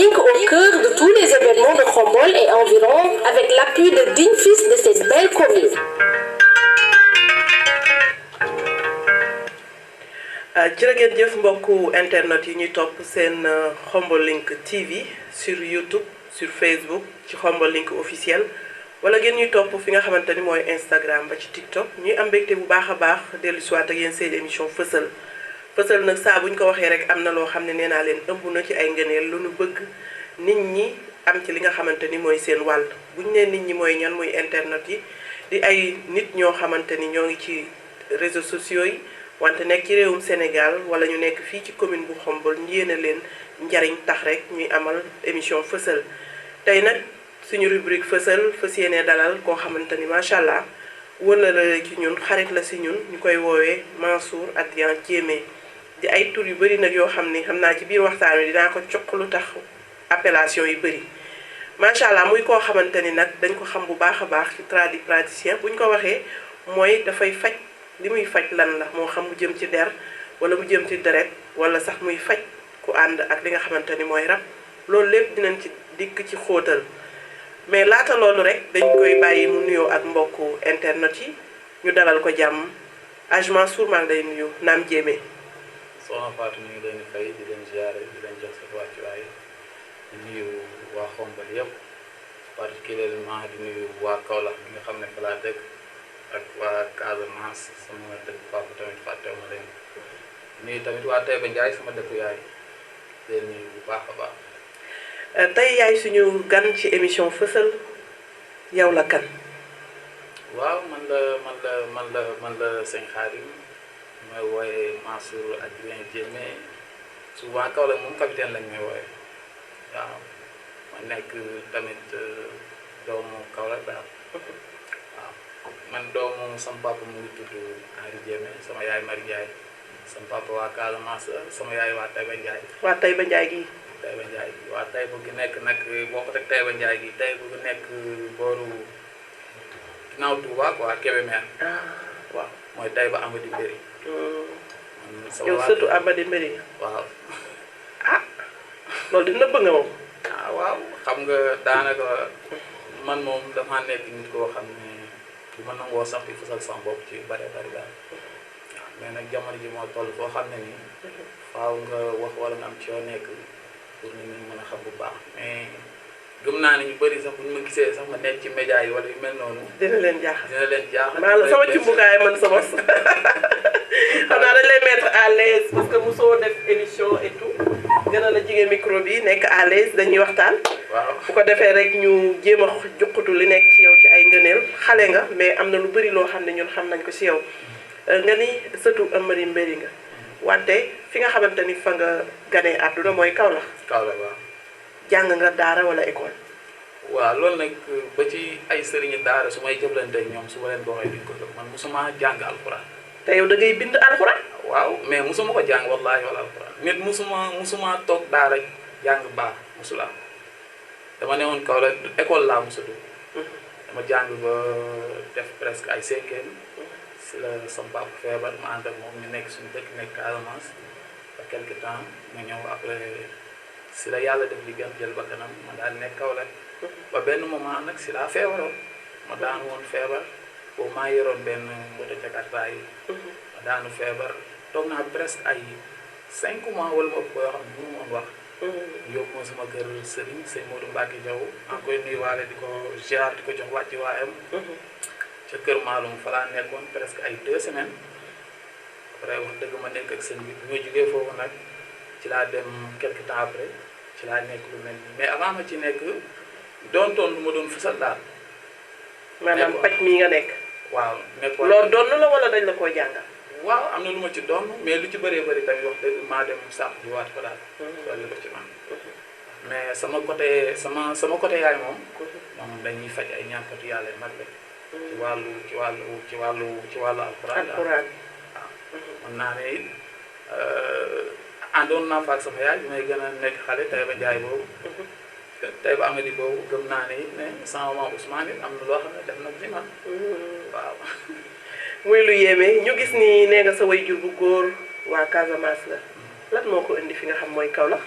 Link au cœur de tous les événements de Khombol et environ avec l'appui de dignes fils de cette belle commune. jërëjëf jëf mbokku internet yi ñuy topp seen Khombol Link TV sur YouTube sur Facebook ci Khombol Link officiel wala ngeen ñuy topp fi nga xamante ni mooy Instagram ba ci TikTok ñuy am mbégte bu baax a baax dellu si waat ak yéen seen émission fësal fësal nag saa bu ñu ko waxee rek am na loo xam ne nee naa leen ëmb na ci ay ngëneel lu nu bëgg nit ñi am ci li nga xamante ni mooy seen wàll bu ñu nee nit ñi mooy ñan muy internet yi di ay nit ñoo xamante ni ñoo ngi ci réseaux sociaux yi. wante nekk ci réewum Sénégal wala ñu nekk fii ci commune bu Khombol yéene leen njariñ tax rek ñuy amal émission fësal tey nag suñu rubrique fësal fas yéene dalal koo xamante ni macha allah wala la ci ñun xarit la si ñun ñu koy woowee Mansour Adrian Diémé di ay tur yu bëri nag yoo xam ni xam naa ci biir waxtaan wi dinaa ko coq lu tax appellation yu bëri macha allah muy koo xamante ni nag dañ ko xam bu baax a baax ci tradipraticien bu ñu ko waxee mooy dafay faj. li muy faj lan la moo xam mu jëm ci der wala mu jëm ci deret wala sax muy faj ku ànd ak li nga xamante ni mooy rab loolu lépp dinañ ci dikk ci xóotal mais laata loolu rek dañ koy bàyyi mu nuyoo ak mbokku internet yi ñu dalal ko jàmm Hadj Mansour maa ngi lay nuyu Naam Diémé. soxna Fatou ñu ngi leen di fay di leen ziare di leen jox sa wàccuwaay di nuyu waa Khombol yëpp particulièrement di nuyu waa Kaolack bi nga xam ne fa laa dëkk ak waa Casamance sama dëkk papa tamit fàttewuma leen nuyu tamit waa Taïba Ndiaye sama dëkku yaay leen nuyu bu baax a baax. tey yaay suñu gan ci émission fësal yow la kan. waaw man la sëñ Khadim mooy wooye Mansour Adrien Diémé souvent Kaolack moom capitaine lañ may wooye waaw ma nekk tamit doomu Kaolack daal. man doomu sama papa mu ngi tudd Henri Diémé sama yaay Marie Ndiaye sama papa waa Casamance sama yaay waa Taïba Ndiaye. waa Taïba Ndiaye gi. Taïba Ndiaye gi waa Taïba gi nekk nag boo ko teg Taïba Ndiaye gi Taïba gi nekk booru ginnaaw Touba quoi Kébémer. waaw mooy Taïba Amady Mbéri. yow surtout Amady Mbéri. waaw. loolu dina bëgg nga moom. waaw xam nga daanaka man moom damaa nekk nit koo xam ne. du ma nangoo sax di fësal sama bopp ci bari daal waaw mais nag jamono ji moo toll foo xam ne nii faaw nga wax wala nga am ci yoo nekk pour nit ñi mën a xam bu baax mais gëm naa ne ñu bëri sax bu ñu ma gisee sax ma nekk ci média yi wala yu mel noonu. dina leen jaaxal maa la sama cumbukaay man sa bos xam naa dañ lay mettre à l'aise parce que mosoo def émission et tout gën a la jigéen micro bi nekk à l'aise dañuy waxtaan. waaw bu ko defee rek ñu jéem a juqutu li nekk ci yow ci ay ngëneel xale nga mais am na lu bëri loo xam ne ñun xam nañ ko ci yow nga ni sëtu Amady Mbéri nga wante fi nga xamante ni fa nga ganee àdduna mooy Kaolack. Kaolack waaw. jàng nga daara wala école. waaw loolu nag ba ci ay sëriñu daara su may jëflante ak ñoom su ma leen ko waxee duñ ko gëm man mosuma jàng alxuraan. te yow da ngay bind alxuraan. waaw mais mosuma ko jàng wallaahi wala alxuraan nit mosuma toog daara jàng baax mosula dama ne woon Kaolack école laa mos a dugg dama jàng ba def presque ay 5e si la sama papa feebar ma ànd ak moom ñu nekk suñu dëkk nekk Casamance ba quelque temps ma ñëw après si la yàlla def li gën jël ba kanam ma daal nekk Kaolack ba benn moment nag si laa feebaroon ma daanu woon feebar boobu maa yoroon benn moto Jakarta yi ma daanu feebar toog naa presque ay 5 mois wala ma ëpp yoo xam ne mënu woon wax yóbbu ma sama kër Serigne sëñ Modou Mbacke Diaw maa ngi koy nuyuwaale di ko ziar di ko jox wàcci waayam ca kër Maalum fa laa nekkoon presque ay 2 semaines après wax dëgg ma nekk ak sëñ bi bi ma jógee foofu nag ci laa dem quelque temps après ci laa nekk lu mel nii mais avant ma ci nekk doontoon lu ma doon fësal daal. maanaam paj mii nga nekk. waaw nekkoon loolu doon la wala dañ la koo jàngal. waaw am na lu ma ci doon mais lu ci bëree bëri tamit wax dëgg maa dem sax jiwaat ko daal. loolu ko ci man mais sama côté yaay moom. moom dañuy faj ay ñaankatu yàlla yu mag la. ci wàllu alxuraan. alxuraan waaw mën naa ne it àndoon naa fa ak sama yaay bi may gën a nekk xale Taïba Ndiaye boobu. Taïba Amady boobu gëm naa ne it ne sama maam Ousmane it am na loo xam ne def na ko ci man waaw. muy lu yéeme ñu gis ni nee nga sa waajur bu góor waa Casamance la lan moo ko indi fi nga xam mooy Kaolack.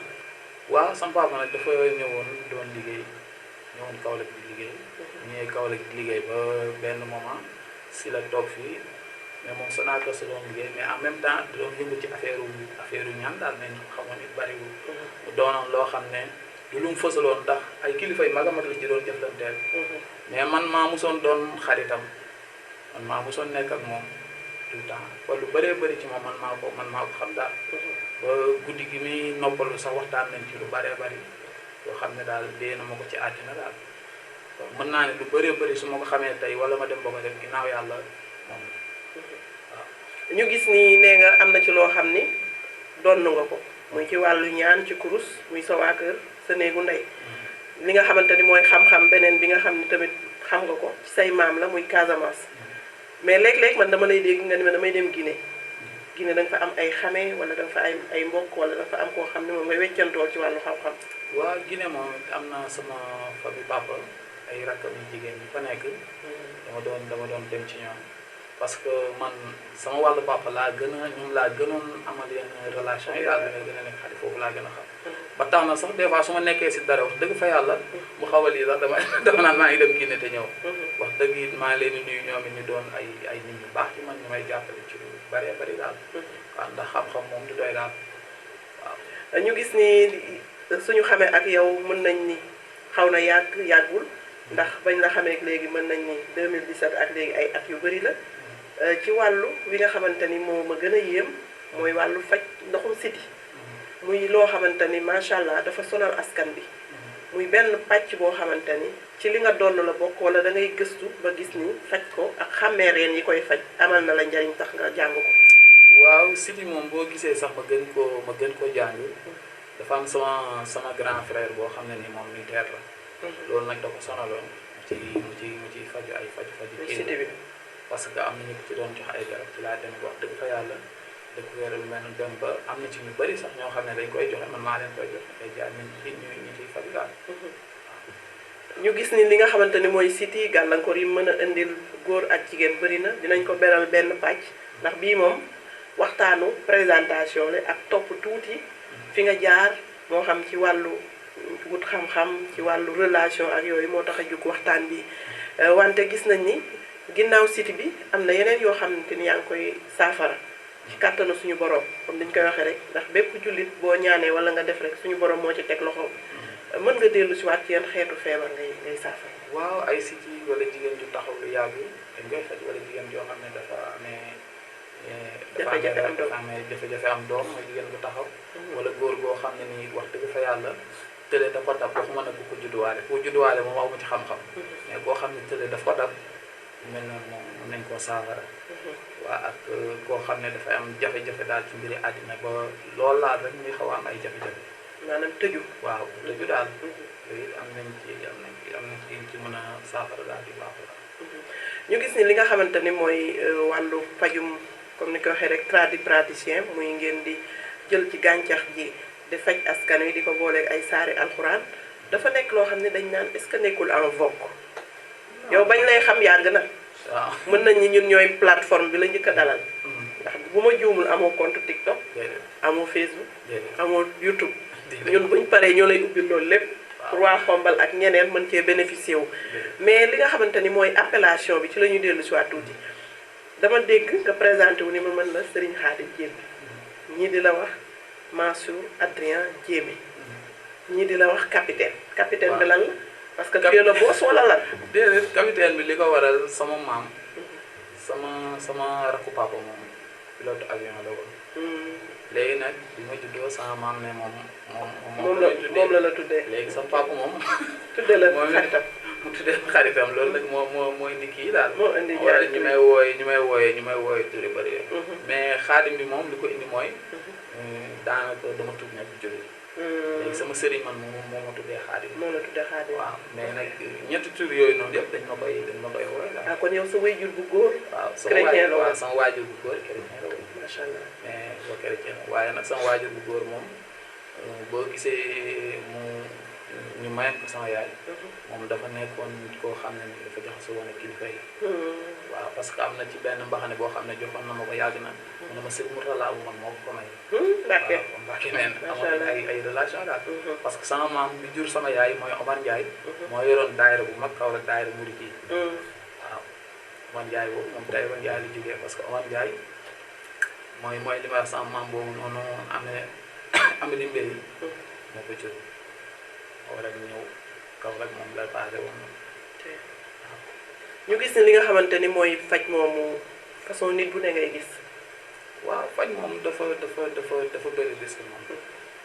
waaw sama papa nag dafa ñëwoon doon liggéey ñëwoon Kaolack di liggéey. ñëwee Kaolack di liggéey ba benn moment si la toog fii mais moom Sonatel sa doon liggéey mais en même temps doon yëngu ci affaire ñaan daal nañ xamoon it bariwul. mu doonoon loo xam ne du lu mu fësaloon ndax ay kilifa yu mag a mag la ci doon jëflanteel. mais man maa mosoon doon xaritam man maa mosoon nekk ak moom tout le temps wala lu bëree bëri ci moom man maa ko xam daal. ba guddi gi muy noppalu sax waxtaan nañ ci lu bëree bëri yoo xam ne daal dee na ma ko ci àddina daal mën naa ne lu bëree bëri su ma ko xamee tey wala ma dem ba ko def ginnaaw yàlla moom waaw. ñu gis ni nee nga am na ci loo xam ni donn nga ko muy ci wàllu ñaan ci kurus muy sa waa kër sa néegu ndey li nga xamante ni mooy xam-xam beneen bi nga xam ni tamit xam nga ko ci say maam la muy Casamance mais léeg-léeg man dama lay dégg nga ni ma damay dem Guinée da nga fa am ay xame wala da nga fa ay mbokk wala da nga fa am koo xam ne moom ngay weccantool ci wàllu xam-xam. waaw Guinée moom am na sama famille papa ay rakkam yu jigéen ñi fa nekk. dama doon dem ci ñoom parce que man sama wàllu papa ñoom laa gënoon amal yenn relation yi daal bi nga gën a nekk xarit foofu laa gën a xam. ba tax na sax des fois su ma nekkee si dara wax dëgg fa yàlla mu xaw a lii sax dama naan maa ngi dem Guinée te ñëw. wax dëgg it maa ngi leen di nuyu ñoom it ñu doon ay nit ñu baax ci man ñu may jàppale ci lu bëree bëri daal. waaw ndax xam-xam moom du doy daal waaw. ñu gis ni suñu xamee ak yow mën nañ ni xaw na yàggul ndax bañ la xamee léegi mën nañ ni 2017 ak léegi ay at yu bëri la ci wàllu wi nga xamante ni moo ma gën a yéem mooy wàllu faj ndoxum siti muy loo xamante ni macha allah dafa sonal askan bi muy benn pàcc boo xamante ni ci li nga doon la bokk wala da ngay gëstu ba gis ni faj ko ak xàmmee reen yi koy faj amal na la njariñ tax nga jàng ko. waaw siti moom boo gisee sax ma gën koo jàng dafa am sama grand frère boo xam ne ni moom militaire la. loolu nag da ko sonaloon mu ci faju ay faju siti bi parce que am na ñu ko ci doon jox ay garab ci laa dem wax dëgg fa yàlla découvert lu mel noonu dem ba am na ci ñu bëri sax ñoo xam ne dañ koy joxe man maa leen koy joxe ay jaar ñu ciy faju daal. ñu gis ni li nga xamante ni mooy siti gàllankoor yi mën a indil góor ak jigéen bëri na dinañ ko beral benn pàcc ndax bii moom waxtaanu présentation la ak topp tuuti fi nga jaar moo xam ci wàllu wut xam-xam ci wàllu relation ak yooyu moo tax a jóg waxtaan bi wante gis nañ ni ginnaaw siti bi am na yeneen yoo xamante ni yaa ngi koy saafara ci kàttanu suñu borom comme dañ koy waxee rek ndax bépp jullit boo ñaanee wala nga def rek suñu borom moo ci teg loxo mën nga dellu si waat ci yan xeetu feebar ngay saafara. waaw ay siti wala jigéen ju taxaw lu yàgg dañ koy faj wala jigéen joo xam ne dafa amee. jafe-jafe am doom mooy jigéen bu taxaw. wala góor goo xam ne nii wax dëgg fa yàlla tële daf ko dab waxuma nag ku ko judduwaale moom amu ci xam-xam. mais koo xam ne tële daf ko dab mel na moom mën nañ koo saafara. waa ak koo xam ne dafay am jafe-jafe daal ci mbiri àddina ba loolu laal rek muy xaw a am ay jafe-jafe. maanaam tëju. waaw tëju daal. yooyu am nañ ci mën a saafara daal di baax la. ñu gis ni li nga xamante ni mooy wàllu fajum comme ni ko waxee rek tradipraticien muy ngeen di jël ci gàncax gi di faj askan wi di ko booleeg ay saari alxuraan dafa nekk loo xam ne dañ naan est-ce que nekkul en vogue. yow bañ lay xam yàgg na. waaw mën nañ ni ñun ñooy plateforme bi la njëkk a dalal. ndax bu ma juumul amoo compte TikTok. amoo Facebook. amoo YouTube. ñun buñ paree ñoo lay ubbil loolu lépp. pour waa Xombal ak ñeneen mën cee bénéficier wu. mais li nga xamante ni mooy appellation bi ci la ñuy dellu si waat tuuti dama dégg nga présenté wu ni ma mën la Serigne Khadim Diémé ñii di la wax Mansour Adrien Diémé ñii di la wax capitaine bi lan la parce que tu es le boss wala lan. déedéet capitaine bi li ko waral sama maam sama rakku papa moom pilote avion la woon. léegi nag bi ma juddoo sama maam ne moom la tuddee léegi sama papa moom. tuddee la xaritam mu tuddee xaritam loolu nag moo indi kii daal. moo indi wala ñu may wooyee turi bëri yooyu. mais xaadim bi moom li ko indi mooy. daanaka dama tudd nekk jullit. léegi sama sëriñ man moom moo ma tuddee xaadim. moo la tuddee xaadim. waaw mais nag ñetti tur yooyu noonu yëpp dañ ma koy wooye daal. ah kon yow sa waajur bu góor. waaw sama waajur bu góor chrétien la woon. macha allah mais boo chrétien waaye nag sama waajur bu góor moom boo gisee mu ñu mayoon ko sama yaay moom dafa nekkoon nit koo xam ne ni dafa jaxasoo woon ak kilifa yi waaw parce que am na ci benn mbaxane boo xam ne joxoon na ma ko yàgg na mu ne ma sëñ Mourtala bu man moo ko may Mbacke waaw Mbacke meen amoon ay relation daal parce que sama maam bi jur sama yaay mooy Omar Ndiaye moo yoroon daayira bu mag kaw rek daayira murid yi waaw Omar Ndiaye boobu moom Taïba Ndiaye la jógee parce que Omar Ndiaye mooy li ma wax sama maam boobu noonu amee di mbéy moo ko jur moo rek ñëw kaw rek moom la passé woon ñu gis ne li nga xamante ni mooy faj moomu façon nit bu ne ngay gis waaw faj moom dafa bëri risque moom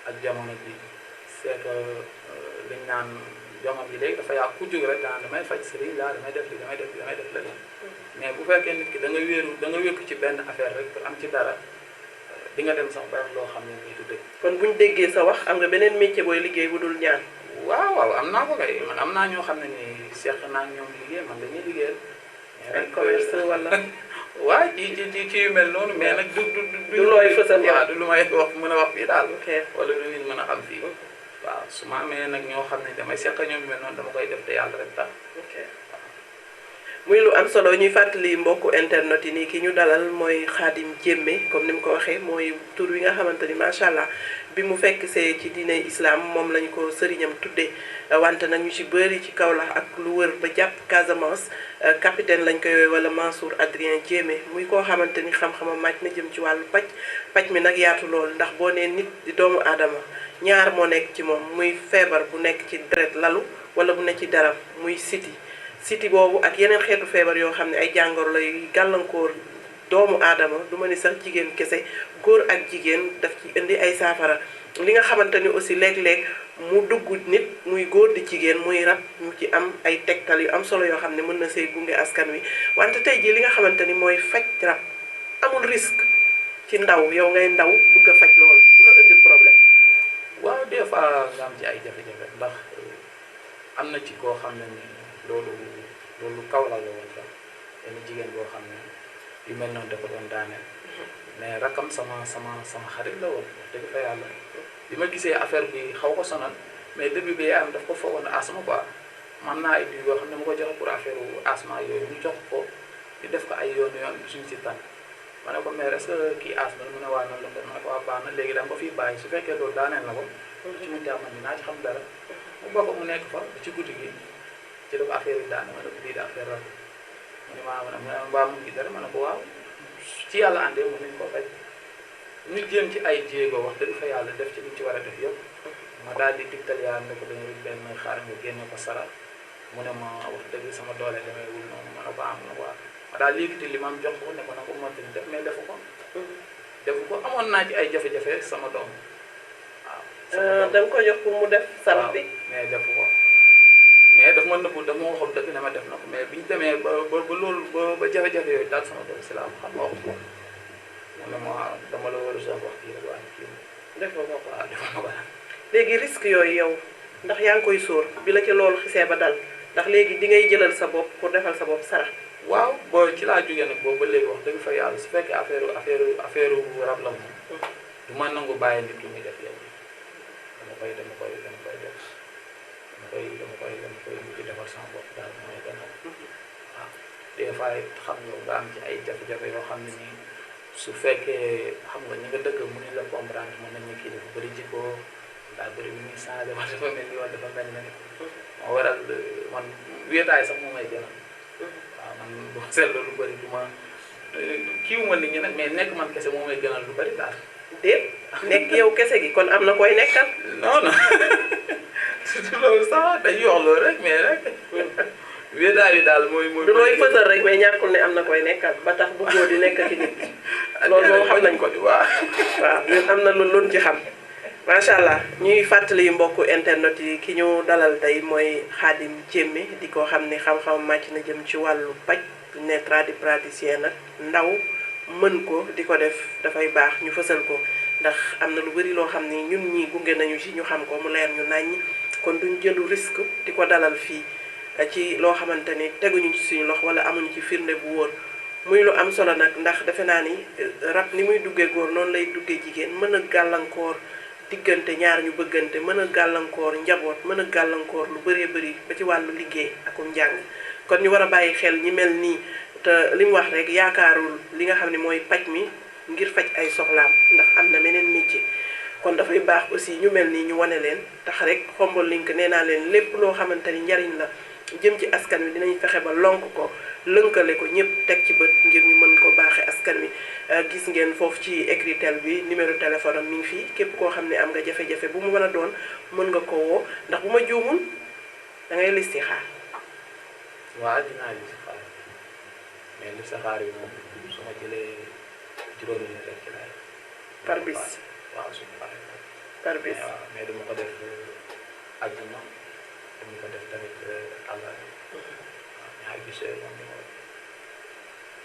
ak jamono bi c'est que liñ naan jamono bi léegi dafa yàqu ku jóg rek daan damay faj sëriñ laa damay def li damay def la mais bu fekkee nit ki da nga wékku ci benn affaire rek pour am ci dara di nga dem sax ba loo xam ne nii du dëgg kon buñ déggee sa wax am nga beneen métier booy liggéey bu dul ñaan waaw am naa ko kay man am naa ñoo xam ne nii seq naa ñoom liggéey man dañuy liggéeyal ay commerce wala waaw ci yu mel noonu mais nag du looy fësal yow du lu may wax mën a wax fii daal ok wala lu nit mën a xam fii waaw su ma amee nag ñoo xam ne damay seq ñoom mel noonu dama koy def te yàlla rek tax ok muy lu am solo ñuy fàttali mbokku internet yi nii ki ñu dalal mooy Khadim Diémé comme ni mu ko waxee mooy tur wi nga xamante ni macha allah bi mu fekk see ci diine islam moom lañu ko sëriñam tuddee wante nag ñu ci bëri ci Kaolack ak lu wër ba jàpp Casamance capitaine lañ koy woowee wala Mansour Adrien Diémé muy koo xamante ni xam-xamam màcc na jëm ci wàllu paj mi nag yaatu lool ndax boo nee nit di doomu aadama ñaar moo nekk ci moom muy feebar bu nekk ci deret lalu wala bu nekk ci daram muy siti boobu ak yeneen xeetu feebar yoo xam ne ay jàngoro lay gàllankoor doomu aadama du ma ni sax jigéen kese góor ak jigéen daf ci indi ay saafara li nga xamante ni aussi léeg-léeg mu dugg nit muy góor di jigéen muy rab mu ci am ay tegtal yu am solo yoo xam ne mën na see gunge askan wi wante tey jii li nga xamante ni mooy faj rab amul risque ci ndaw yow ngay ndaw bëgg a faj loolu du la indil problème waaw des fois nga am ci ay jafe-jafe ndax am na ci koo xam ne ni loolu kaw la woon sax benn jigéen boo xam ne yu mel noonu dafa doon daaneel mais rakam sama xarit la woon wax dëgg fa yàlla bi ma gisee affaire bi xaw ko sonal mais début bi yaayam daf ko foogoon asma quoi man naa ay diw yoo xam ne mu ko joxe pour affaire asma yooyu ñu jox ko di def ko ay yoon suñu si tànn ma ne ko mais est-ce que kii asma la mu ne waa noonu la ko ma ne ko waa baax na léegi da nga ko fiy bàyyi su fekkee loolu daaneel na ko ci mu jàmm dinaa ci xam dara mu bokk mu nekk fa ci guddi gi ci la ko affaire yi daane ma ne ko lii da affaire la mu ne maa mu ne mbaa mu ngi dara ma ne ko waaw ci yàlla àndee mu nañ ko faj ñu jéem ci ay jéego wax dëgg fa yàlla def ci li ci war a def yëpp ma daal di digtal yàlla ne ko dañuy benn xaar nga génne ko sara mu ne ma wax dëgg sama doole damay wul noonu ma ne ko am na waa ma daal yëkkati li ma am jox ko ne ko na ko mottali def mais defu ko amoon naa ci ay jafe-jafe sama doom waaw da nga ko jox pour mu def sarax bi mais defu ko mais daf ma nëbbu daf ma waxoon dëgg ne ma def na ko mais biñu demee ba loolu ba jafe-jafe yooyu daal sama doom si la xam nga wax ko mu ne ma dama la war a sax wax kii rek waaye kii def nga ko waaw def na ko léegi risque yooyu yow ndax yaa ngi koy sóor bi la ci loolu xisee ba dal ndax léegi di ngay jëlal sa bopp pour defal sa bopp sarax waaw boo ci laa jógee nag boobu ba léegi wax dëgg fa yàlla su fekkee affaire rab la moom du ma nangu bàyyi nit ki muy def yow dama koy def di defal sama bopp daal mooy gën a waaw des fois xam nga am ci ay jafe-jafe yoo xam ne nii su fekkee xam nga ñi nga dëgg mënuñ la comprendre mën nañu kii dafa bëri jikko daa bëri bu ñuy changé wala dafa mel ni wala dafa mel ne moo waral man wéetaay sax moo may gënal waaw man boo seetloo lu bëri du ma kiiwuma nit ñi nag mais nekk man kese moo may gënal lu bëri daal déet nekk yow kese gi kon am na koy nekkal non surtout loolu sax dañuy wax loolu rek mais rek wéetaay bi daal mooy du looy fësal rek mais ñàkkul ne am na koy nekkal ba tax bëggoo di nekk ci nit loolu moom xam nañ ko di waaw ñun am na lu ci xam macha allah ñuy fàttali mbokku internet yi ki ñu dalal tey mooy Khadim Diémé di ko xam ne xam-xam màcc na jëm ci wàllu paj ne tradipraticien nag ndaw mën ko di ko def dafay baax ñu fësal ko ndax am na lu bari loo xam ni ñun ñii gunge nañu ci ñu xam ko mu leer ñu naññ kon duñ jëlu risque di ko dalal fii ci loo xamante ni teguñu ci suñu lox wala amuñu ci firnde bu wóor muy lu am solo nag ndax defe naa ni rab ni muy duggee góor noonu lay duggee jigéen mën a gàllankoor diggante ñaar ñu bëggante mën a gàllankoor njaboot mën a gàllankoor lu bëree bëri ba ci wàllu liggéey akum njàng kon ñu war a bàyyi xel ñi mel nii te li mu wax rek yaakaarul li nga xam ne mooy paj mi ngir faj ay soxlaam ndax am na meneen métier kon dafay baax aussi ñu mel nii ñu wane leen tax rek Khombole Link nee naa leen lépp loo xamante ni njariñ la jëm ci askan wi dinañ fexe ba lonk ko lënkale ko ñëpp teg ci bët ngir ñu mën ko baaxee askan wi gis ngeen foofu ci écritel bi numéro téléphone am mi ngi fii képp koo xam ne am nga jafe-jafe bu mu mën a doon mën nga ko woo ndax bu ma juumul da ngay listixaar. waaw dinaa listixaar mais listixaar yi moom su ma jëlee juróomi nit rek ci laay. par bis waaw su ma par bis mais dama ko def àjjuma dama ko def tamit àllarba. waaw ñaari bis yooyu moom dama ko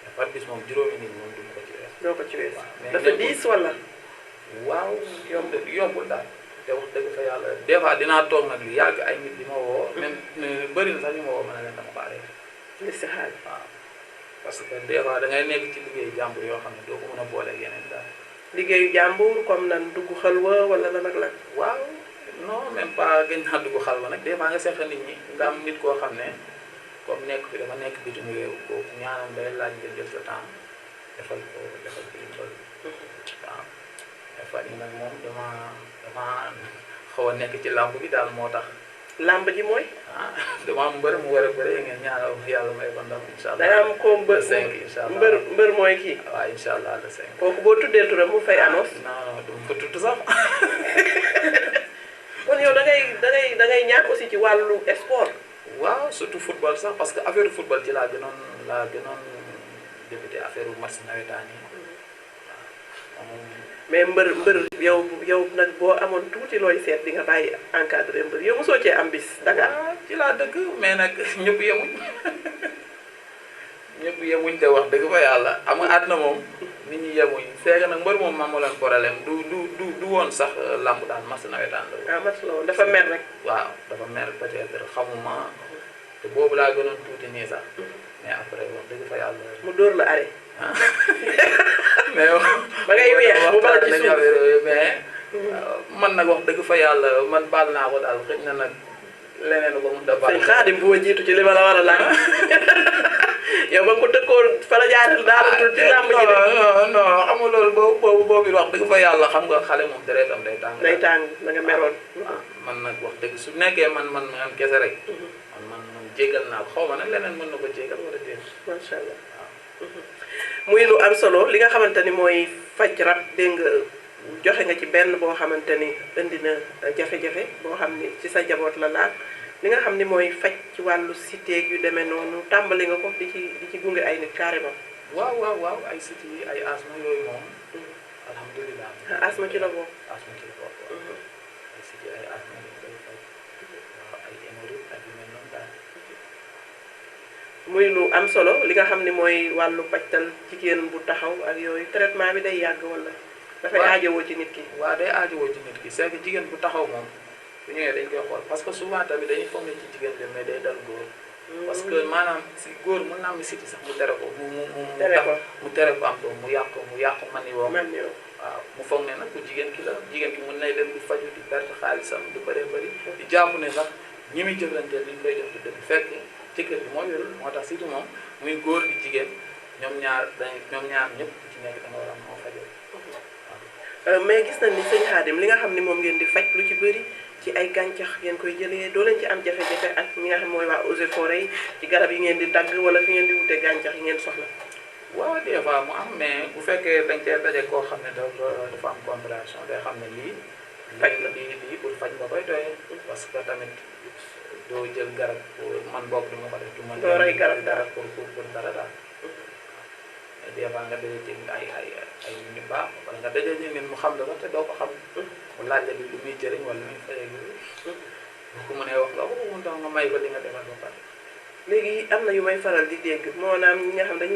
mais par bis moom juróomi nit moom duma ko ci wees. doo ko ci wees mais dafa diis wala. waaw yombul daal. te wax dëgg fa yàlla des fois dinaa toog nag lu yàgg ay nit di ma woo. même bëri na sax ñu ma woo ma ne leen dama ko arrêté. listixaar waaw parce que des fois da ngay nekk ci liggéey jàmbur yoo xam ne doo ko mën a booleeg yeneen daal. liggéeyu jàmbur comme nan dugg xalwa wala lan ak lan. waaw non même pas gën naa dugg xalwa nag des fois nga seq nit ñi nga am nit koo xam ne comme nekk fi dafa nekk bitim réew kooku ñaanam day laaj nga jël sa temps defal ko li mu bëgg. waaw des fois nag moom dama xaw a nekk ci làmb bi daal moo tax. làmb ji mooy. dama am mbër mu war a bëre ngeen ñaanal yàlla may ko ndam incha allah. day am ko mbër incha allah mbër mooy kii. waaw incha allah le 5. kooku boo tuddee turam mu fay annonce. non du ma ko tudd sax. kon yow da ngay ñàkk aussi ci wàllu sport. waaw surtout football sax parce que affaire football ci laa gënoon débuté affaire match nawetaan yi. waaw. mais mbër yow nag boo amoon tuuti looy seet di nga bàyyi encadré mbër yow mosoo cee am bis Dakar. ci laa dëgg mais nag ñëpp yemuñ ñëpp yemuñ te wax dëgg fa yàlla am nga àdduna moom nit ñi yemuñ feega nag mbër moom amoo leen problème du woon sax lamb daal match nawetaan la. ah match la woon dafa mer rek. waaw dafa mer peut-être xamuma te boobu laa gënoon tuuti nii sax mais après wax dëgg fa yàlla. mu dóor la arrêt. mais ba ngay weex bu baax ci suuf mais man nag wax dëgg fa yàlla man baal naa ko daal xëy na nag leneen ko mun a baal. sëñ Xaadim bu ma jiitu ci li ma la war a laaj yow ba nga ko tëkkoon fa la jaaree daal ci làmb ji de. non xam nga loolu boobu wax dëgg fa yàlla xam nga xale moom deretam day tàng. day tàng da nga meroon. man nag wax dëgg su nekkee man kese rek. man jégal naa ko xaw ma nag leneen mën na ko jégal wala déet. macha allah muy lu am solo li nga xamante ni mooy faj rab dégg nga joxe nga ci benn boo xamante ni indi na jafe-jafe boo xam ni ci sa jaboot la laal li nga xam ni mooy faj ci wàllu cité yu demee noonu tàmbali nga ko di ci gunge ay nit carrément. waaw ay cité yi ay asma yooyu moom. alhamdulilah. asma ci la bokk. asma ci la bokk. ay cité ay asma yi koy faj. waaw ay hémorroïdes ak yu mel noonu daal. muy lu am solo li nga xam ni mooy wàllu pajtal jigéen bu taxaw ak yooyu traitement bi day yàgg wala. dafay aajowoo ci nit ki. waaw day aajowoo ci nit ki c'est que jigéen bu taxaw moom bu ñëwee dañ koy xool parce que souvent tamit dañuy foog ne ci jigéen de mais day dal góor. parce que maanaam si góor mën naa am siti sax mu tere ko mu tere ko am doom mu yàqu man yoo. waaw mu foog ne nag ku jigéen ki la jigéen ki mën nay dem di faju di perte xaalisam du bëree bëri. di jàpp ne sax ñi muy jëflanteel li ñu koy def du dëgg fekk jëkkër bi moo yorul moo tax surtout moom muy góor di jigéen ñoom ñaar ñëpp ci nekk da nga war a moo fajoo. mais gis nañ ni sëñ Xaadim li nga xam ni moom ngeen di faj lu ci bëri ci ay gàncax ngeen koy jëlee doo leen ci am jafe-jafe ak ñi nga xam mooy waa eaux et forêt yi ci garab yi ngeen di dagg wala fi ngeen di wute gàncax yi ngeen soxla. waaw des fois mu am mais bu fekkee dañ cee daje koo xam ne dafa am compréhension day xam ne lii. faj la lii pour faj nga koy doyee. parce que tamit doo jël garab man boog du ma ko def. du ma doo rey garab dara pour dara daal. des fois nga daje ci ay ñu baax wala nga daje ci nit mu xam la te doo ko xam. mu laaj la lu muy jëriñ wala lu muy fayee bu ko mënee wax nga ko mu tax nga may ko li nga defal ba pare. léegi am na yu may faral di dégg maanaam ñi nga xam dañ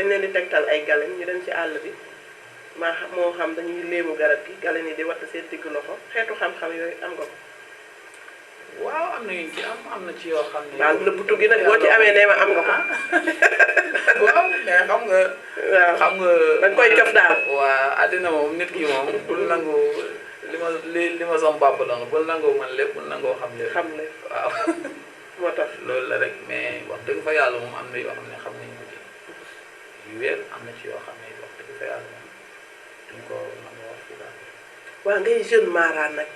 leen di tegtal ay galen ñu dem ci àll bi moo xam dañuy léemu garab gi galen yi di watt seen digg loxo xeetu xam-xam yooyu am nga ko. waaw am na yu ci am na ci yoo xam ne. waaw nëbbatu gi nag boo ci amee nee ma am nga ko. waaw mais xam nga. waaw xam nga. da nga koy cof daal. waa àddina moom nit ki moom bul nangu li li ma sama papa la nga bul nangoo man lépp bul nangoo xam lépp. xam ne waaw. moo tax loolu la rek mais wax dëgg fa yàlla moom am na yoo xam ne xam nañu ko ci yu wér am na ci yoo xam ne wax dëgg fa yàlla moom duñ ko nangoo wax fi daal. waaw ngay jeune Mara nag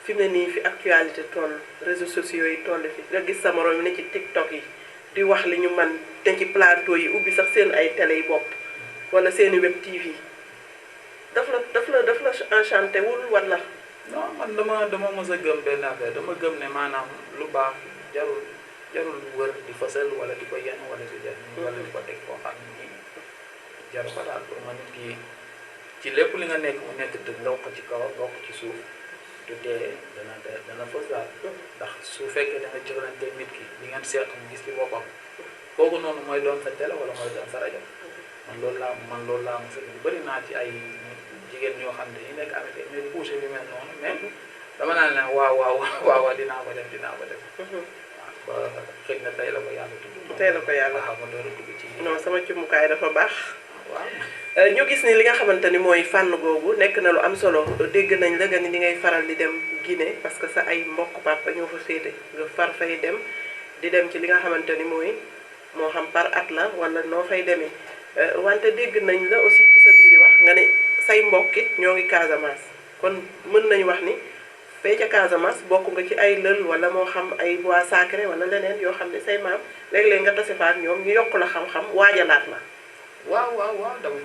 fi mu ne nii fi actualité toll réseaux sociaux yi toll fi nga gis sa morom yi ne ci TikTok yi di wax li ñu man te ci plateau yi ubbi sax seen ay télé yi bopp wala seeni web TV daf la enchanté wul wala. non man dama mës a gëm benn affaire dama gëm ne maanaam lu baax jarul wër di fësal wala di ko yenn wala di def wala di ko teg koo xam ne nii jaru ko daal pour ma nit ki ci lépp li nga nekk mu nekk dëgg nga wax ko ci kaw nga wax ko ci suuf du tee dana fës daal ndax su fekkee da nga jëflante nit ki li ngeen seet mu gis ci boppam kooku noonu mooy doon sa télé wala mooy doon sa rajo man loolu laa mos a gën bëri naa ci ay jigéen ñoo xam ne yi nekk amee mais poussé bi mel noonu mais dama naan ne waaw dinaa ko def waaw ba xëy na tey la ko yàlla tudd. tey la ko yàlla waaw ma door a dugg ci. non sama cumukaay dafa baax. waaw. ñu gis ni li nga xamante ni mooy fànn googu nekk na lu am solo dégg nañ la nga ni ngay faral di dem Guinée parce que sa ay mbokk papa ñoo fa féete nga far fay dem di dem ci li nga xamante ni mooy moo xam par at la wala noo fay demee wante dégg nañ la aussi ci sa biir wax nga ne say mbokk it ñoo ngi Casamance kon mën nañu wax ni fee ca Casamance bokk nga ci ay lël wala moo xam ay bois sacré wala leneen yoo xam ne say maam léeg-léeg nga tase fa ak ñoom ñu yokk la xam-xam waajalaat la. waaw dama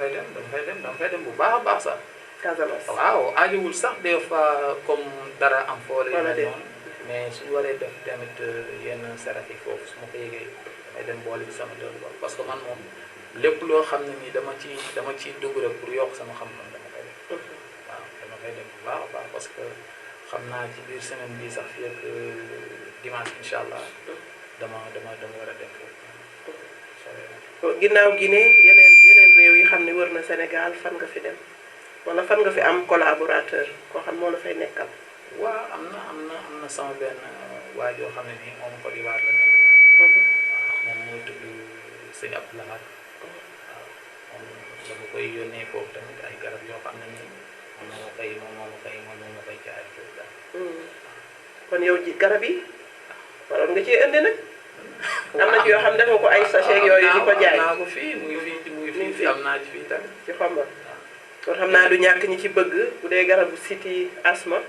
fay dem bu baax a baax sax. Casamance waaw aajowul sax des fois comme dara am foole yu mel noonu mais suñu waree def tamit yenn sarax yi foofu su ma ko yëgee damay dem boole bi sama doon bopp parce que man moom lépp loo xam ne nii dama ciy dugg rek pour yokk sama xam-xam dama koy def. waaw dama koy dem bu baax a baax parce que xam naa ci biir semaine bii sax fii ak dimanche incha allah dama war a dem foofu. ginnaaw Guinée yeneen réew yi xam ne wër na Sénégal fan nga fi dem wala fan nga fi am collaborateur koo xam moo la fay nekkal. waaw am na sama benn waa joo xam ne nii moom Côte d'Ivoire la nekk. waaw moom moo tudd sëñ Abdoulaye. waaw moom dama koy yónnee foofu tamit ay garab yoo xam ne nii moom moo ma koy jaay foofu daal. kon yow ji garab yi waroon nga cee indi nag. am na ci yoo xam ne dafa ko ay sachet yooyu di ko jaay. am naa ko fii mu ngi fii am naa ci fii tamit. ci xombal kon xam naa du ñàkk ñi ci bëgg bu dee garabu siti asma.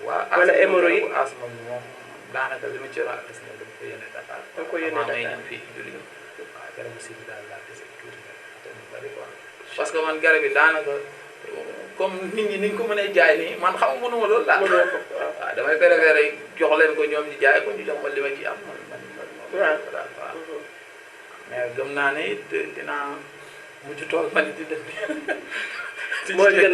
waaw wala hémorroïde asma bi moom daanaka li ma ci wax gis nga dama ko yónnee Dakar. dama ko yónnee Dakar ñëw fii julli waaw garabu siti daal laa dese tuuti nag mu bari quoi. parce que man garab yi daanaka comme nit ñi niñ ko mënee jaay nii man xam nga mënuma loolu daal. mënoo ko waaw damay préféré jox leen ko ñoom ñu jaay ko ñu jox ma li ma ci am man. waaw mais gëm naa ne it dinaa mujj toog man di def. moo gën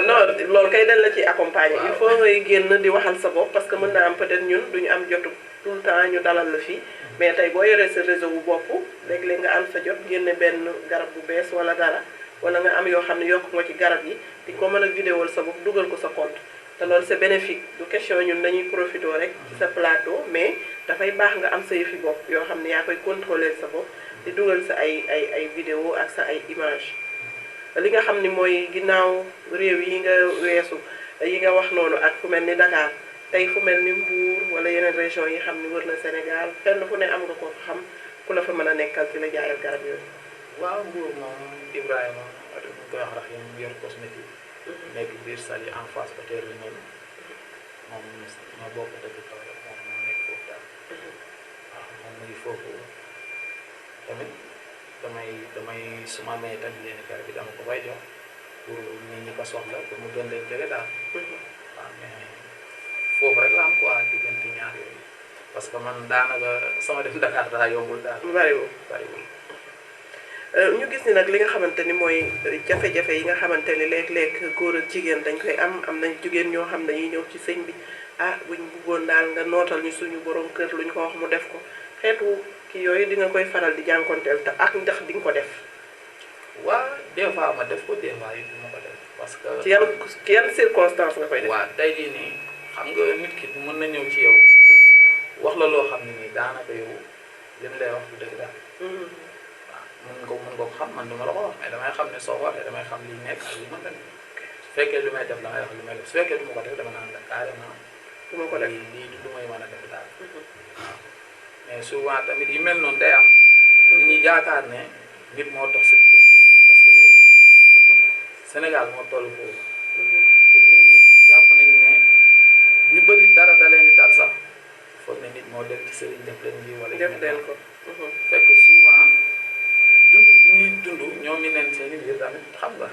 non loolu kay dañ la ci accompagner. il faut ngay génn di waxal sa bopp parce que mën naa am peut-être ñun duñu am jotu tout le temps ñu dalal la fii. mais tey boo yoree sa réseau bu bopp léeg-léeg nga am sa jot génne benn garab bu bees wala dara wala nga am yoo xam ne yokk nga ci garab yi di ko mën a vidéol sa bopp dugal ko sa compte. te loolu c'est bénéfique du question ñun dañuy profité rek ci sa plateau mais dafay baax nga am sa yëfi bopp yoo xam ne yaa koy contrôler sa bopp di dugal sa ay vidéo ak sa ay image li nga xam ni mooy ginnaaw réew yi nga weesu yi nga wax noonu ak fu mel ni Dakar tey fu mel ni Mbour wala yeneen région yi xam ni wër na Sénégal fenn fu ne am nga ko xam ku la fa mën a nekkal ci la jaayal garab yooyu. waaw Mbour moom Ibrahima ñu koy wax rax yi mu yor cosmétique. nekk biir Saly en face hôtel bi noonu moom ñoo bokk dëkk Kaolack moom moo nekk foofu daal. waaw moom mu ngi foofu tamit damay su ma amee tamit yenn garab bi dama ko koy jox pour nit ñi ko soxla pour mu gën leen jege daal. waaw mais foofu rek la am quoi diggante ñaar yooyu parce que man daanaka sama dem Dakar daa yombul daal. bariwul. ñu gis ni nag li nga xamante ni mooy jafe-jafe yi nga xamante ni léeg-léeg góor ak jigéen dañ koy am nañ jigéen ñoo xam ne dañuy ñëw ci sëñ bi buñ bëggoon daal nga nootal ñu suñu borom kër lu ñu ko wax mu def ko xeetu kii yooyu di nga koy faral di jànkonteel te ak ndax di nga ko def. waaw des fois ma def ko des fois it du ma ko def parce que. ci yan circonstance nga koy def. waaw tey jii nii xam nga nit ki mën na ñëw ci yow wax la loo xam ne nii daanaka yow li mu lay wax du dëgg daal. mën nga ko xam man duma la ko wax mais damay xam ne soo waxee damay xam li nekk ak li mën na nekk fekkee lu may def la may wax lu may def su fekkee du ma ko def dama naan la carrément du ma ko def lii du may mën a def daal waaw mais souvent tamit yu mel noonu day am nit ñi yaakaar ne nit moo dox sa diggante parce que léegi Sénégal moo toll foofu te nit ñi jàpp nañ ne ñu bëri dara da leen di dal sax foog ne nit moo dem ci sëriñ def leen lii wala def leen ko fekk souvent dund bi ñuy dund ñoom mi neen seen i biir tamit xam nga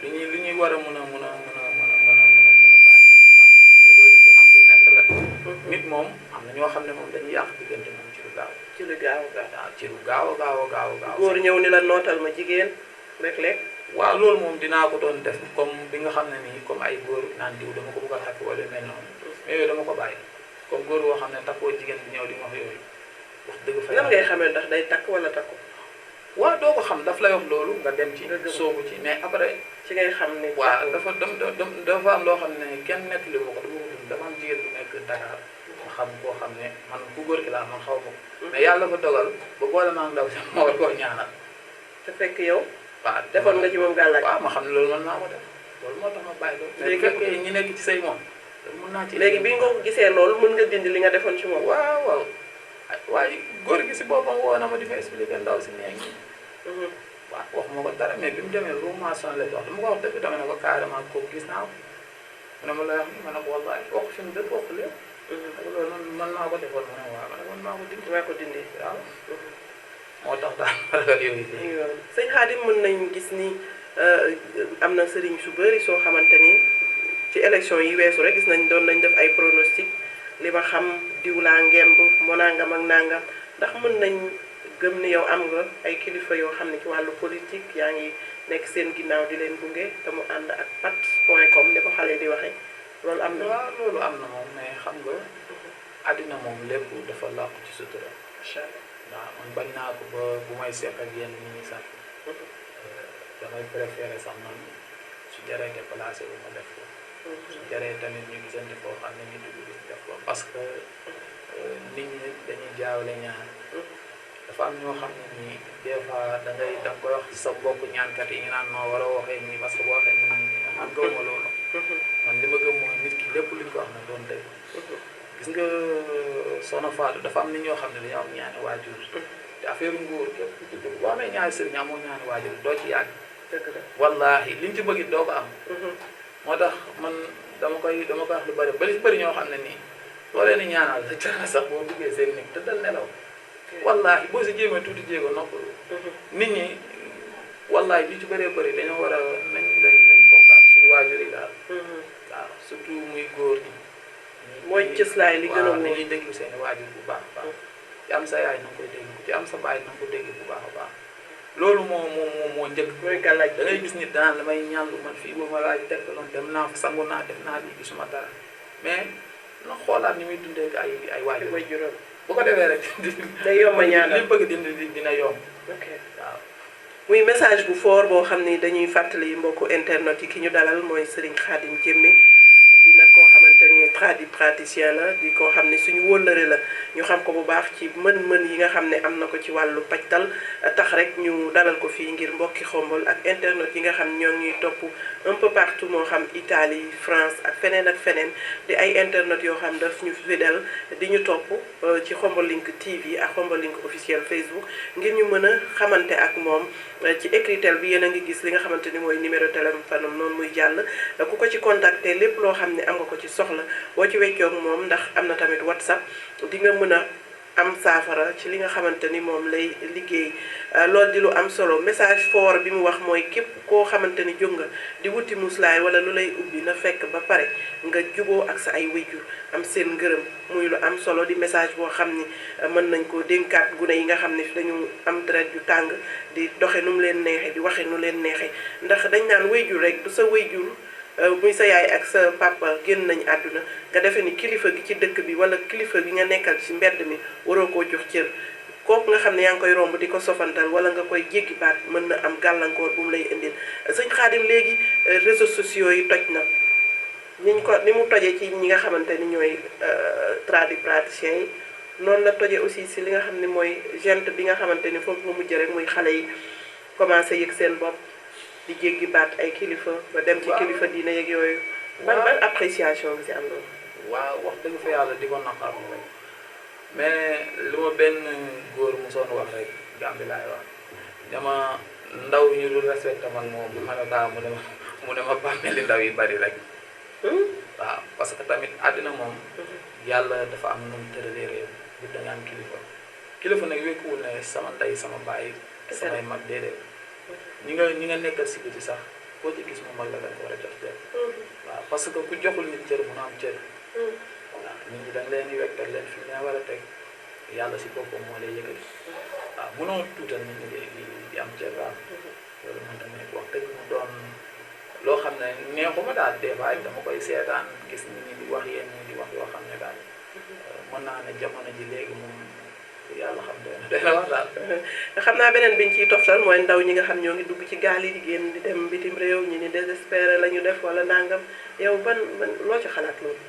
lu ñuy war a mën a bàyyi xel bu baax mais loolu lu am lu nekk la nit moom am na ñoo xam ne moom dañuy yàq diggante moom ci lu gaaw ci lu gaaw waaw ci lu gaaw góor ñëw ni la nootal ma jigéen léeg-léeg waaw loolu moom dinaa ko doon def comme bi nga xam ne nii comme ay góor naan diw dama ko bëgg a takk wala mel noonu mais yooyu dama ko bàyyi comme góor boo xam ne takkoo jigéen bi ñëw di wax yooyu wax dëgg fa nan ngay xamee ndax day takk wala takku waaw doo ko xam daf lay wax loolu nga dem ci soobu ci mais après ci ngay xam ne waaw dafa am loo xam ne kenn nettali ma ko dama am jigéen bu nekk Dakar ma xam koo xam ne man ku góor ki laa man xaw ma ko mais yàlla ko dogal ba boole maa ndaw si ma war koo ñaanal te fekk yow waaw defoon nga ci moom gàllaaj waaw ma xam ne loolu man maa ko def loolu moo tax ma bàyyi loolu mais bu fekkee ñi nekk ci say moom mën naa ci léegi bi nga ko gisee loolu mën nga dindi li nga defoon ci moom waaw waaye góor gi si boppam woo na ma di ma expliqué ndaw si nee ngi waaw wax ma ko dara mais bi mu demee rumation lay wax dama ko wax dëgg dama ne ko carrément kooku gis naa ko mu ne ma lay wax ni ma ne ko wallahi wax fi mu dëkk wax lépp loolu man maa ko defoon ma ne waaw ma ne man maa ko dindi waaw moo tax daal ragal yooyu sëñ Khadim mën nañ gis ni am na sëriñ su bëri soo xamante ni ci élection yi weesu rek gis nañ doon nañ def ay pronostic li ma xam diw laa ngemb moo nangam ak nangam ndax mën nañ gëm ni yow am nga ay kilifa yoo xam ne ci wàllu politique yaa ngi nekk seen ginnaaw di leen gunge te mu ànd ak pat.com ni ko xale di waxee loolu am na. waaw loolu am na moom mais xam nga àddina moom lépp dafa làqu ci sutura. macha allah waaw man bañ naa ko ba bu may seq ak yenn nit ñi sax damay préféré sax man su jaree déplacé wu ma def ko. su jaree tamit ñu gisante foo xam ne ñu dugg gis def ko parce que nit ñi dañuy jaawale ñaar. dafa am ñoo xam ne nii des fois da koy wax sa mbokk ñaankat yi ñu naan noo war a waxee nii parce que boo waxee nii man gëmuma loolu. man li ma gëm mooy nit ki lépp luñ ko wax na doon dëgg. gis nga Soxna Fatou dafa am nit ñoo xam ne dañoo am ñaani waajur. te affaire nguur képp ku ci dugg boo amee ñaari sëriñ amoo ñaani waajur doo ci yàgg. dëgg la wallaahi liñ ci bëgg doo ko am. moo tax man dama koy wax lu bëri ba li bëri ñoo xam ne nii boo leen di ñaanal sa cër sax boo duggee seen nit te dal nelaw. wallahi boo si jéemee tuuti jéego noppalu. nit ñi wallahi li ci bëree bëri dañoo war a nañ fonkaat suñu waajur yi daal. waaw surtout muy góor ñi. mooy cëslaay li gën a waaw nañuy déglu seen i waajur bu baax a baax. ci am sa yaay na nga koy déglu ci am sa baay na nga ko déglu bu baax a baax. loolu moo njëkk. mooy gàllaaj da ngay gis nit danaan la may ñaan lu man fii ba ma laaj tekkaloon dem naa fa sangu naa def naa lii gisuma dara mais na xoolaat ni muy dundee ay waajur. mooy juróom. bu ko defee rek day yomb a ñaanal li bëgg dina yomb. ok waaw. muy message bu fort boo xam ni dañuy fàttali mbokku internet yi ki ñu dalal mooy Serigne Khadim Diémé dina koo xamante ni tradipraticien la di koo xam ne suñu wóllëre la ñu xam ko bu baax ci mën-mën yi nga xam ne am na ko ci wàllu pajtal tax rek ñu dalal ko fii ngir mbokki Xombol ak internet yi nga xam ñoo ngi ñuy topp un peu partout moo xam Italie France ak feneen di ay internet yoo xam daf ñu fidèle di ñu topp ci Xombol Link TV ak Xombol Link officiel Facebook ngir ñu mën a xamante ak moom ci écritel bi yéen a ngi gis li nga xamante ni mooy numéro téléphone am noonu muy jàll ku ko ci contacter lépp loo xam ne am nga ko ci soxla boo ci weccoog moom ndax am na tamit WhatsApp di nga mën a am saafara ci li nga xamante ni moom lay liggéey loolu di lu am solo message fort bi mu wax mooy képp koo xamante ni jóg nga di wuti muslaay wala lu lay ubbi na fekk ba pare nga juboo ak sa ay wéjjur am seen ngërëm muy lu am solo di message boo xam ni mën nañ ko dénkaat gune yi nga xam ne dañu am deret yu tàng di doxe nu mu leen neexee di waxe nu leen neexee ndax dañ naan wéjjur rek du sa wéjjur muy sa yaay ak sa papa génn nañ àdduna nga defee ni kilifa gi ci dëkk bi wala kilifa gi nga nekkal ci mbedd mi waroo koo jox cër kooku nga xam ne yaa ngi koy romb di ko sofantal wala nga koy jéggi baat mën na am gàllankoor bu mu lay indil sëñ Khadim léegi réseaux sociaux yi toj na ni mu tojee ci ñi nga xamante ni ñooy tradipraticiens yi noonu la tojee aussi si li nga xam ne mooy gent bi nga xamante ni foofu nga mujj rek muy xale yi commencé yëg seen bopp di jéggi baat ay kilifa ba dem ci kilifa diine yeeg yooyu. ban appréciation bi si am loolu. waaw wax dëgg fa yàlla di ko naqarlu rek mais li ma benn góor mu soon wax rek Gàmbi laay wax dama ndaw ñu dul respecté man moom bu ma ne daa mu ne ma bàmmeeli ndaw yi bari rek. waaw parce que tamit àddina moom. yàlla dafa am nu mu tëralee réew mi da nga am kilifa nag wékkuwul ne sama ndey sama baay samay mag déedéet. ñi nga nekkal si biti sax boo ci gis mu mag la da nga war a jox cër. waaw parce que ku joxul nit cër mun a am cër. waaw nit ñi da nga leen di wekk leen fi nga war a teg yàlla si boppam moo lay yëkkati. waaw munoo tuutal nit ñi di am cër daal. loolu man tamit wax dëgg mu doon loo xam ne neexuma daal des fois dama koy seetaan gis nit ñi di wax yenn ñi di wax yoo xam ne daal mën naa ne jamono ji léegi moom yàlla xam doy na wax daal. xam naa beneen biñ ciy toftal mooy ndaw ñi nga xam ñoo ngi dugg ci gaal yi di génn di dem bitim réew ñi ni désespéré la ñu def wala nangam yow ban loo ci xalaat loolu.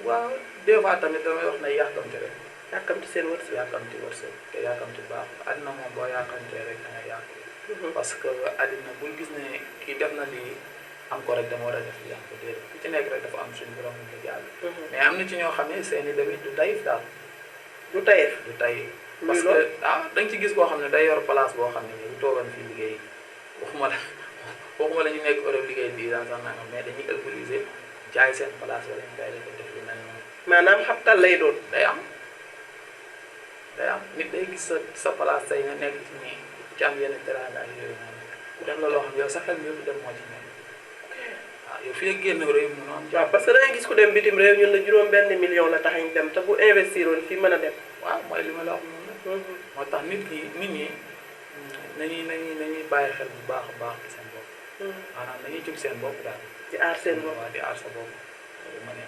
waaw des fois tamit damay wax ne yàkkamti rek. yàkkamti seen wërsëg. yàkkamti wërsëg te yàkkamti baax àddina moom boo yàkkamtee rek da ngay yàq. parce que àddina bul gis ne kii def na lii am ko rek dama war a def li am ko déedéet ku ci nekk rek dafa am suñu borom mu jàll. mais am na ci ñoo xam ne seen i demit du tayif daal. du tayif du tayif. parce que da nga ci gis koo xam ne day yor place boo xam ne nii bu toogoon fii liggéey waxuma la ñu nekk Europe liggéey 10 ans sax nangam mais dañuy utiliser jaay seen place wala ñu jaay leen def lu mel noonu. maanaam xabtal lay doon. day am nit day gis sa place say nga nekk ci nii ci am yenn teraanga yooyu noonu def la loo xam yow sa xel mi yëpp dem moo ci nekk. waaw yow fii ak génn réew mi noonu. waaw parce que da ngay gis ku dem bitim réew ñun la juróom benn million la tax ñu dem te bu investir woon fii mën a dem. waaw mooy li ma la wax noonu. moo tax nit ñi nañuy bàyyi xel bu baax a baax ci seen bopp. maanaam nañuy jóg seen bopp daal. di aar seen bopp waaw di aar sa bopp ma ne.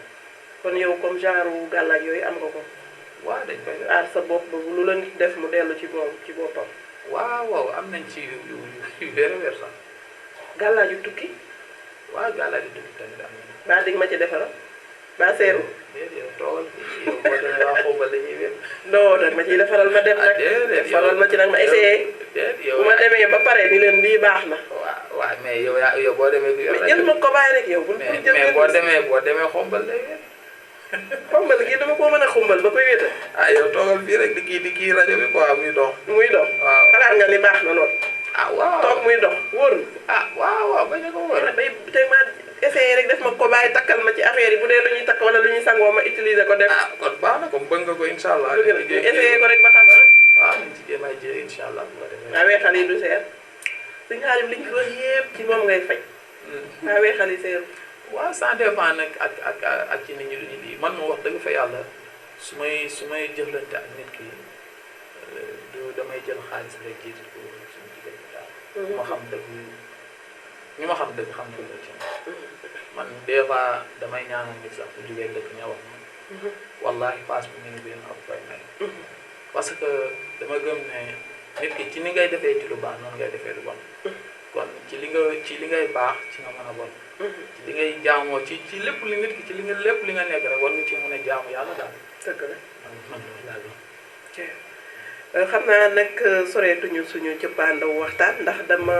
kon yow comme genre gàllaaj yooyu am nga ko. waaw dañ koy def aar sa bopp ba lu la nit def mu dellu ci moom ci boppam. waaw am nañ ci yu wér sax. gàllaaju tukki. waaw gàllaaju tukki tamit am nañu. baa dig ma ci defara baa seeru. déedéet yow toogal fii yow boo demee waa Xombal la ñuy wér. non nag ma ciy defaral ma dem nag. defaral ma ci nag ma essayé. yow bu ma demee ba pare ni leen lii baax na. waaw mais yow boo demee. mais jël ma ko bàyyi rek yow. bul jël mais boo demee Xombal lay wér. Xombal gi dama ko mën a xumbal ba koy wéetal. yow toogal fii rek di kii rajo bi quoi muy dox. muy dox waaw xalaat nga ni baax na lool. waaw toog muy dox wóor na. waaw bañ a ko wóor. day tey ma essayé rek def ma ko bàyyi takkal ma ci affaire yi bu dee lu ñuy takk wala lu ñuy sangoo ma utiliser ko def. kon baax na comme bëgg nga ko incha allah. essayé ko rek ba xam waaw nañ ci jéem a jëlee incha allah bu ko defee. waaw weexal yi du seer. suñu xaalis li ñu fi wax yëpp ci moom ngay fay. waaw weexal yi seer. waaw ça dépend nag ak ci nit ñi duñu lii man moom wax dëgg fa yàlla su may jëflante ak nit ki damay jël xaalis rek jiitu ko suñu diggante daal. ñu ma xam dëgg xam nañ ko ci man des fois damay ñaanal nit sax bu jugee dëkk ña wax ma. wallahi passe bu ñu biir ak koy may. parce que dama gëm ne nit ki ci ni ngay defee ci lu baax noonu ngay defee lu bon. kon ci li ngay baax ci nga mën a bon. ci li ngay jaamoo ci lépp li nit ki ci lépp li nga nekk rek war nga ci mën a jaamu yàlla daal. dëgg la man loolu laa gëm. xam naa nag soreetuñu suñu cëppaandaw waxtaan ndax dama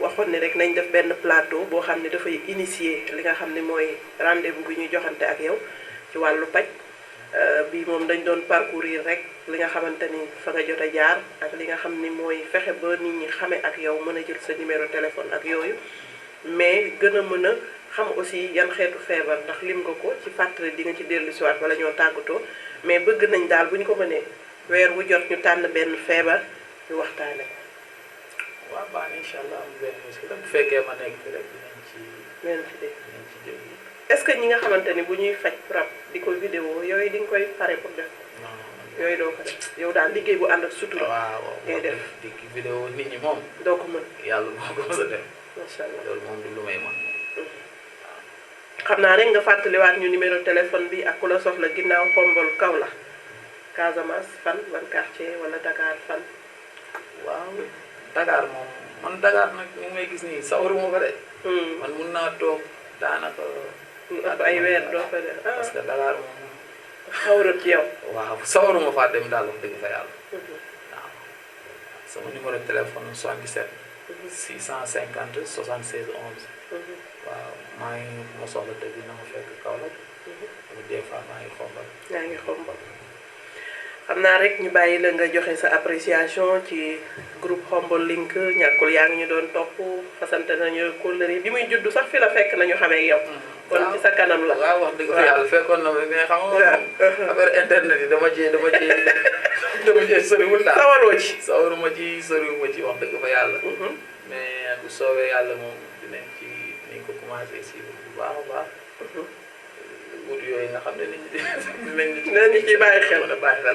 waxoon ni rek nañ def benn plateau boo xam ne dafay initier li nga xam ne mooy rendez-vous bi ñuy joxante ak yow ci wàllu paj bi moom dañ doon parcourir rek li nga xamante ni fa nga jot a jaar ak li nga xam ni mooy fexe ba nit ñi xame ak yow mën a jël sa numéro téléphone ak yooyu mais gën a mën a xam aussi yan xeetu feebar ndax lim nga ko ci fàttali di nga ci dellu si waat wala ñoo tàggatoo mais bëgg nañ daal bu ñu ko mënee weer wu jot ñu tànn benn feebar ñu waxtaane ko. waaw baax na incha allah am benn muskila bu fekkee ma nekk fi rek dinañ ci dégg jël. est-ce que ñi nga xamante ni bu ñuy faj rab di ko vidéo yooyu di nga koy pare pour def yooyu doo ko def yow daal liggéey bu ànd ak sutura. waaw ngay def di vidéo nit ñi moom. doo ko mën yàlla moo ko mos a def. macha allah loolu moom du lu may man. xam naa rek nga fàttaliwaat ñu numéro téléphone bi ak ku la soxla ginnaaw Xombol Kaolack Casamance fan ban quartier wala Dakar fan. waaw Dakar moom man Dakar nag ñu may gis nii sawaruma ko de. man mun naa toog daanaka. ëpp ay weer doo fa def parce que Dakar moom. xawrat ci yow. waaw sawaruma faa dem daal wax dëgg fa yàlla. waaw sama numéro téléphone 77 650 76 11. waaw maa ngi ma soxla dëgg na ma fekk Kaolack. des fois maa ngi xombal. yaa ngi xombal xam naa rek ñu bàyyi la nga joxe sa appréciation ci groupe Khombole Link ñàkkul yaa ngi ñu doon topp fasante nañu kóllëre bi muy juddu sax fi la fekk nañu xamee yow. kon ci sa kanam la. waaw wax dëgg fa yàlla fekkoon na mais xam nga affaire internet yi dama cee soriwul daal. sawaruma ci soriwuma ci wax dëgg fa yàlla. mais bu soobee yàlla moom dinañ ko commencé si bu baax a baax. wut yooyu nga xam ne nit ñi dinañ ci bàyyi xel.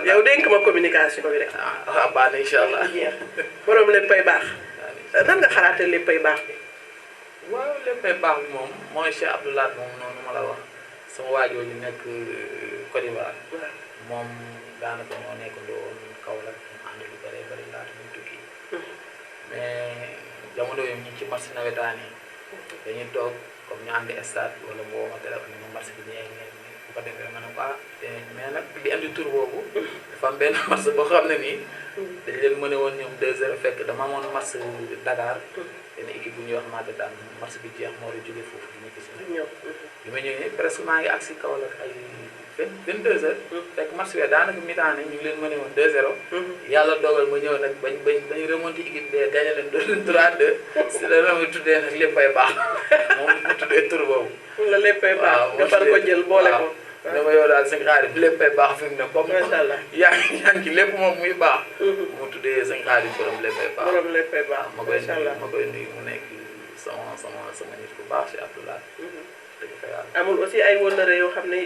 yow dénk ma communication bi rek. waaw baax na incha allah. borom léppay baax. nan nga xalaatee léppay baax bi. waaw léppay baax bi moom mooy Cheikh Abdoulaye moom noonu ma la wax sama waajoo ñu nekk Côte d'Ivoire. moom daanaka ñoo nekk woon Kaolack ñu ànd lu bëree bëri laata ñu tukki. mais jamono yooyu ñu ci marché nawetaan yi dañuy toog comme ñu ànd stade wala mu woo ma téléphone ma marché bi ñeeg bu ko defee ma ne ko mais nag li andi tur boobu dafa am benn marché boo xam ne nii dañ leen mën a woon ñoom 2-0 fekk dama amoon marché Dakar benn équipe bu ñuy wax Maté daan marché bi jeex moo la jógee foofu ñu gis bi ma ñëwee presque maa ngi agsi Kaolack ay 22 heures fekk marché bi daanaka mi-temps ñu ngi leen mën a woon 2-0 yàlla dogal ma ñëw nag bañ remonté équipe bi gagné leen 3-2 si la ma tuddee nag léppay baax moom mu tuddee tur boobu la léppay baax nga far ko jël boole ko dama yow daal sëñ Xaadim léppay baax fi mu ne comme macha allah yaa ngi lépp moom muy baax mu tuddee sëñ Xaadim borom léppay baax macha allah ma koy nuyu mu nekk sama nit bu baax si Abdoulaye dëgg fa yàlla amul aussi ay wëllëre yoo xam ne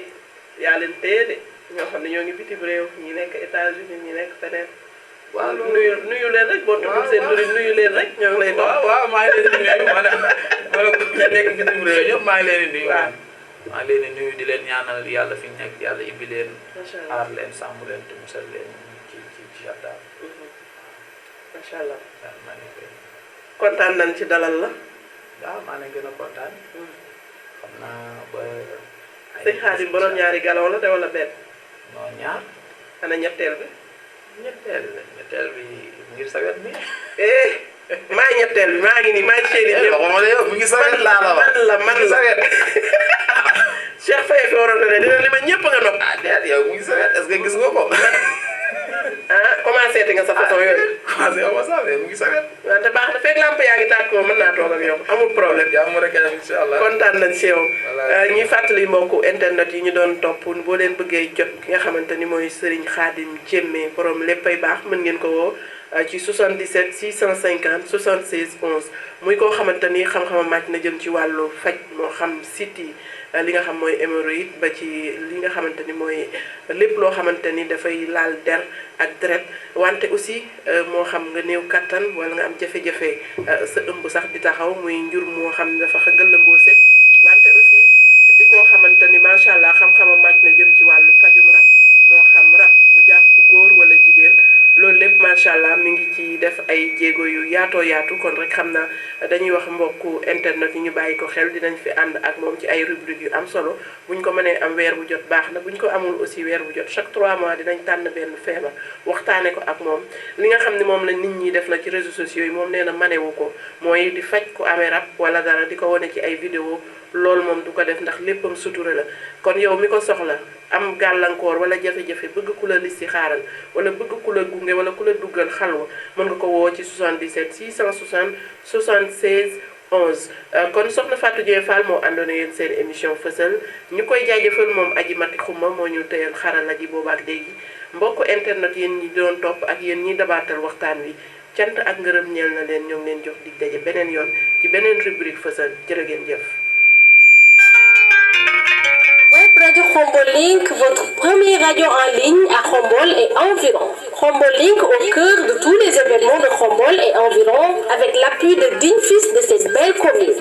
yaa leen téye de ñoo xam ne ñoo ngi bitim réew ñi nekk États-Unis ñi nekk feneen. waaw nuyu leen rek boo tuddul seen nuyu leen rek ñoo ngi lay doon. waaw maa ngi leen di nuyu ma nekk bitim réew ñëpp maa ngi leen di nuyu. maa ngi leen di nuyu di leen ñaanal yàlla fi ñu nekk yàlla ibbi leen. macha allah aar leen sàmm leen te musal leen ci jardin. macha allah. waaw maa ngi koy. kontaan nañ ci dalal la. waaw maa ngi gën a kontaan. xam naa ba. sëñ Xaadim borom ñaari galon la te wala benn. non ñaar. ana ñetteel bi. ñetteel bi ngir sa wet bi. maa ñetteel bi maa ngi nii maa ngi séeri ñëpp. waxuma la yow mi ngi sa wet laa la wax man la Cheikh Faye fi waroon na ne dina li ma ñëpp nga nopp. déet yow mi ngi sa wet est-ce que gis nga ko. commencé te nga sa façon yooyu. commencé nga ko sax mais mu ngi sa wet. wante baax na fekk lamp yaa ngi tàkk moom mën naa toog ak yow amul problème. jàmm rek incha allah kontaan nañ si yow. ñuy fàttali mbokku internet yi ñu doon topp boo leen bëggee jot ki nga xamante ni mooy Serigne Khadim Diémé borom léppay baax mën ngeen ko woo ci 77 650 76 11 muy koo xamante ni xam-xamam màcc na jëm ci wàllu faj moo xam siti li nga xam mooy hémorroïde ba ci li nga xamante ni mooy lépp loo xamante ni dafay laal der ak deret wante aussi moo xam nga néew kattan wala nga am jafe-jafe sa ëmb sax di taxaw muy njur moo xam ne dafa gëllëngoose wante aussi di koo xamante ni macha allah xam-xamam màcc na jëm ci wàllu fajum rab moo xam rab mu jàpp góor wala jigéen loolu lépp macha allah mi ngi ci def ay jéego yu yaatoo yaatu kon rek xam naa dañuy wax mbokku internet yi ñu bàyyi ko xel dinañ fi ànd ak moom ci ay rubrique yu am solo buñ ko mënee am weer bu jot baax na buñ ko amul aussi weer bu jot chaque 3 mois dinañ tànn benn feebar waxtaane ko ak moom li nga xam ne moom la nit ñi def na ci réseaux sociaux yi moom nee na manewu ko mooy di faj ku amee rab wala dara di ko wane ci ay vidéo loolu moom du ko def ndax léppam sutura la kon yow mi ko soxla am gàllankoor wala jafe-jafe bëgg ku la listi xaaral wala bëgg ku la gunge wala ku la duggal xalwa mën nga ko woo ci 77 660 76 11 kon soxna Fatou Dieng Fall moo àndoon yéen seen émission fësal ñu koy jaajëfal moom aji mati xuma moo ñu tëyal xarala ji boobaak léegi mbokk internet yéen ñi doon topp ak yéen ñi dabaatal waxtaan wi cant ak ngërëm ñeel na leen ñoo ngi leen jox dig daje beneen yoon ci beneen rubrique fësal jërë ngeen jëf. Web Radio Khombole Link, votre première radio en ligne à Khombole et environ. Khombole Link au cœur de tous les événements de Khombole et environ avec l'appui de dignes fils de cette belle commune.